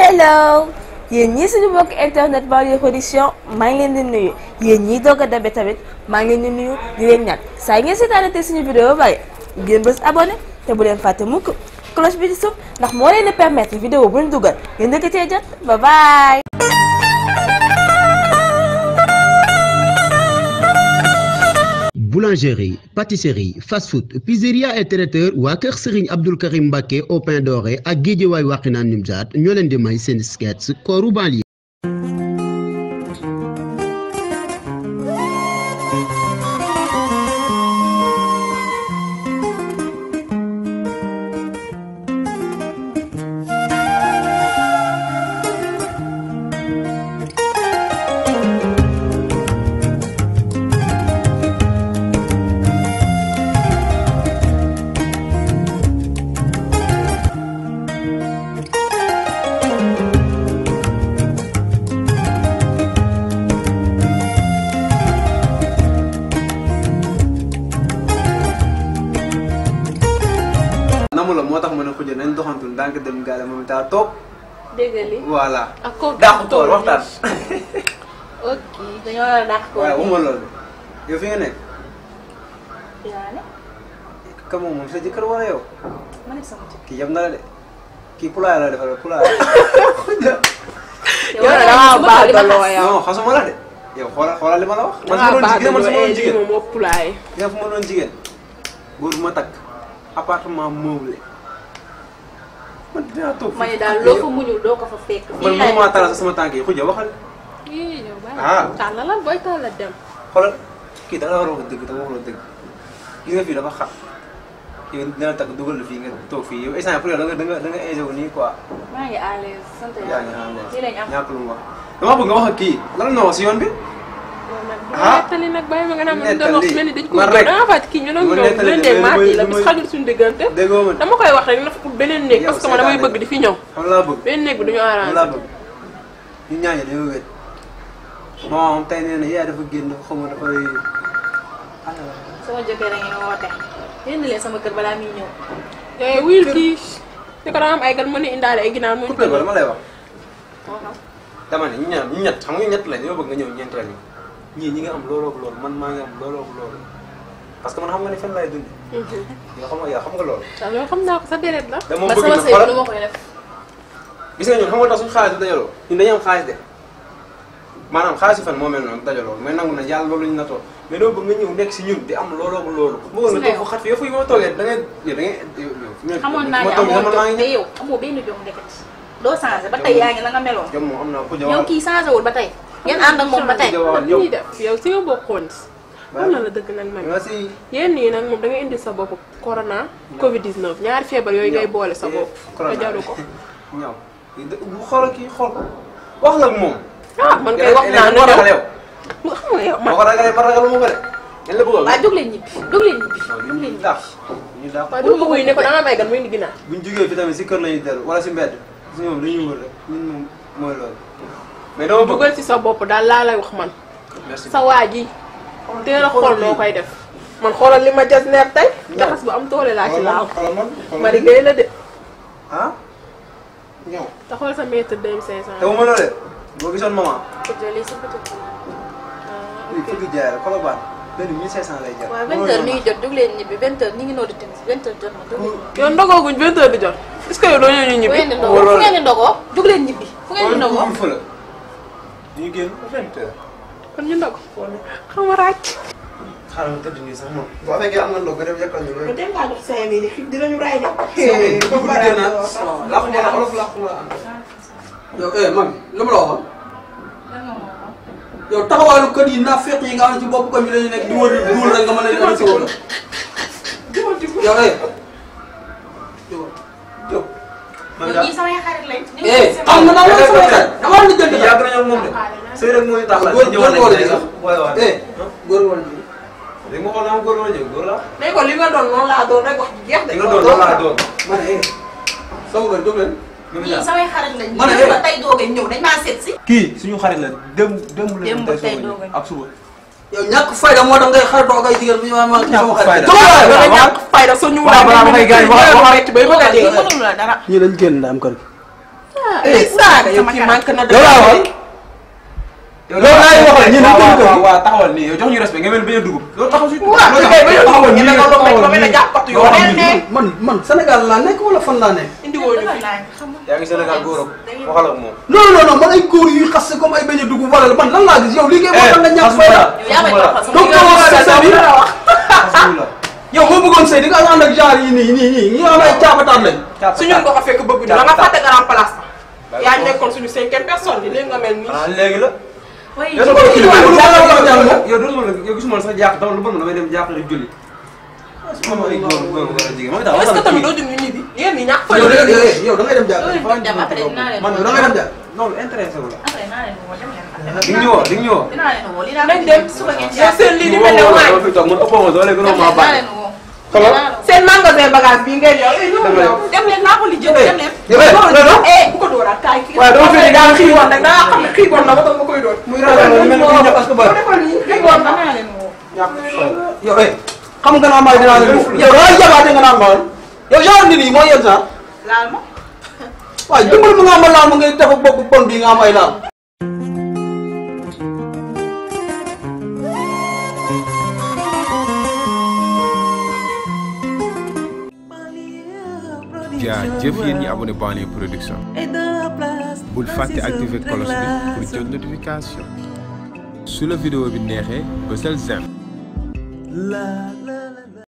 hello yéen ñii suñu mbokk internet Baol Production maa ngi leen di nuyu yéen ñii doog a dabe tamit maa ngi leen di nuyu di leen ñaan saa ngeen seetaanate suñu vidéo ba pare ngeen bës abonné te bu leen fàtte mukk cloche bi di suuf ndax moo leen di permettre vidéo bu ñu dugal ngeen dëkk cee jot bye bye. Boulangerie, pâtisserie, fast-food, pizzeria et traiteur waa kër Serigne Abdoul Karim Mbacké au pain doré ak Guédiawaye Wakhinane Nimzatt ñoo leen di may seen sketch kooru banlieue. namula moo tax ma ne xuj nañ doxantu ndànk dem gaale moom taa toog. dégg nga lii voilà. ak kooku dàq tool waxtaan. ok dañoo war a dàq tool. waaw waxuma loolu yow fi nga nekk. yaa ne. ka moom sa jëkkër wala yow. ma ne sama jëkkër. kii yab na la de kii pulaay la defal pulaay. yow da ngaa baagaloo yow. non xasuma la de. yow xoolal li ma la wax. da ngaa baagaloo jigéen moom moo pulaay. fu ma doon jigéen góor bu ma takk appartement meublé man dinaa toog. ma ne daal loo fa muñul doo ko fa fekk. man mënuma talal sama tànk yi xuj waxal. yii yow bàyyi. ah tàllalal booy tàllal dem. xoolal kii da la war a wax dëgg te waxuloo dëgg gis nga fii dafa xat yow dina takk dugal la fii nga toog fii yow instant pour yow da nga aisé wu nii quoi. maa ngi à l'aise sant yaa ngi yàlla. xam lii lañ am ne ñàkk lu mu wax. dama bëgg nga wax ak kii lan la wax si yoon bi. nettali nag bàyyi ma nga naan man doon wax mel ni dañ ko man rek dama fàtte kii ñu doon ñëw leen dee maat yi la bis xajul suñu diggante. déggoo ma dama koy wax rek na fa beneen néeg parce que man damay bëgg di fi ñëw. xam laa bëgg beneen néeg bi duñu xam laa arrangé. bëgg ñu ñaañe dañoo wét moom tey nee na yaay dafa génn xaw ma dafay sama jëkkër a ngi woote. yéen leen sama kër balaa muy ñëw. yooyu wuyul kii te ko dama am ay gan mën a indaale ay ginaar coupé ba dama lay wax waaw. dama ne ñu ñett xam nga ñu ñett lañ ñoo bëgg nga ñëw ñeenteel ñi nga am looloo loolu man maa ngi am looloo loolu parce que man xam nga ne fan laay dund. yoo xam nga loolu. waaw loolu xam naa ko sa deret la. dama ba bëgg sama na sëy lu ma koy def. gis nga ñun xam nga tax suñu xaalis dajaloo ñun dañuy am xaalis de maanaam xaalis fan moo mel noonu dajaloo mais nangu na yàlla loolu ñu natoo mais doo bëgg nga ñëw nekk si ñun di am looloo loolu. bëggoon nga toog fu xat fi yow fu ma toogee da ngay xamoon naa ne amoo jom te yow amoo benn jom ndeket. doo changé ba tey yaa ngi la nga meloon. jom moom am na ku yow kii changé wul ba tey. ngeen ànd ak moom ba tey. yow yow si nga bokkoon si. am na la dëgg nag man. merci. yéen ñii nag moom da nga indi sa bopp corona Covid 19 ñaari feebar yooyu ngay boole sa bopp. corona te jaru ko. ñëw xoolal kii xool ko wax la ak moom. ah man kay wax naa ne yow yow. xam nga yow man. boo ko ragalee ba ragalu ma ko de. yéen la bëggoon. waaw jóg leen ñibbi jóg leen ñibbi. ñu ngi dàq ñu dàq. waaw dugg wuy ne ko da nga may gan muy indi ginnaaw. buñ jógee fi tamit si kër lañuy dellu wala si mbedd si ñoom dañuy wër rek ñun moom mooy loolu. mais dama bëgg dugal ci sa bopp daal laa lay wax man. merci sa waa ji. teel a xool noo koy def. man xoolal li ma jas neer tey. jaxas bu am doole laa ci laaw. ma liggéey la de. ah ñëw. te xool sa mètre 2500. te mu mënoo de boo gisoon maman. ko jëlee sa bëccëg. lii fukki jaay la Colobane benn 1500 lay jar. waaw 20h mi ngi jot jóg leen ñibbi 20h ñu ngi nootu timis 20h jot na jóg leen. yow ndogooguñ 20h di jot. est-ce que yow doo ñëw ñu ñibbi. fu ngeen di ndogoo jóg leen ñibbi. fu ngeen di ndogoo ñu génn 20h. kon ñu ndog. xam nga ràcc. xaaral ma tëdd nii sax moom. boo fekkee am na ndog nga dem yekkal ñu loolu. dem ngaa jox 5000 fii dinañu ray de. 5000 bu guddee naa làqu ma la olof làqu ma la am. yow mami lu ma la waxoon yow taxawaalu kër yi naa fekk yi nga xam ne ci bopp koñ bi lañu nekk di wër duul rek nga mën a leen si wala yow jóg. ñii samay xarit lañ. xam nga naa loolu sama xarit dama war a jënd yàgg nañoo moom de. sëy rek mooy tax la góor ñëwal góor nañ sax wala waa góor wala ji léegi ma xool naa góor wala góor la. mais kon li nga doon noonu laa doon rek wax ji jeex de. li nga doon noonu laa doon. ma ne sama bëri jóg leen ñii samay xarit lañ. ma ne ba tey doogay ñëw dañ maa seet si. kii suñu xarit la démb la tey doog ak suba. yow ñàkk fayda moo tax ngay xaritoo ak ay jigéen bu ñu ma sama xarit ñàkk fayda suñu waay bay bëgg a dee. ñii lañ génn am kër gi saaga yow kii manque na yow laa wax yow laay waxal ñi waaw taxawal nii yow jox ñu respect nga mel bañ a dugub loolu taxaw si taxawal ñi man Sénégal laa nekk wala fan laa nekk indi woo ñu fi yaa ngi Sénégal góor waxal ak moom non man ay góor yuy xas comme ay bañ a dugub wala man lan laa gis yow liggéey moo tax nga ñàkk fayda yow boo bëggoon sëy di nga ànd ak genre yi nii ñi am ay caapataat lañ suñu nga ko fekk bëgg da nga fàtte grand place yaa nekkoon suñu 5e personne bi léegi nga mel nii léegi la yow gisuma sax jàpp dama lu bon damay dem jàpp la julli ay góor jigéen mooy tax est-ce que tamit doo dem ñu ñibbi yéen ñi ñàkk fa yow da ngay dem jàpp man da ngay dem jàpp non intéressé wu la di nga ñu woo nañ dem suba ngeen jàpp seen lii di mel ne waay fi toog man ëppoo ma doole gënoo maa bàyyi seen magasin bagage bii ngay yor dem leen naa ko lijjanti dem leen bu ko dóoraat kaay kii waaye dama fi daal xiiboon nag dangaa xam ne xiiboon na ba tax nga koy doon muy ragal mel ni kuy ñëw parce que ba xiiboon na naa leen woo yow xam nga naa maa dinaa leen yow da ngay jabaate nga naan ma yow genre nit yi mooy yéen sax laal ma waaye dimbali ma nga am laal ma ngay def bopp bon bi nga am ay laal jaajëf yéen ñi abonné Banlieue Production bul fàtte activer cloche bi pour jot notification su la vidéo bi neexee bësal j'aime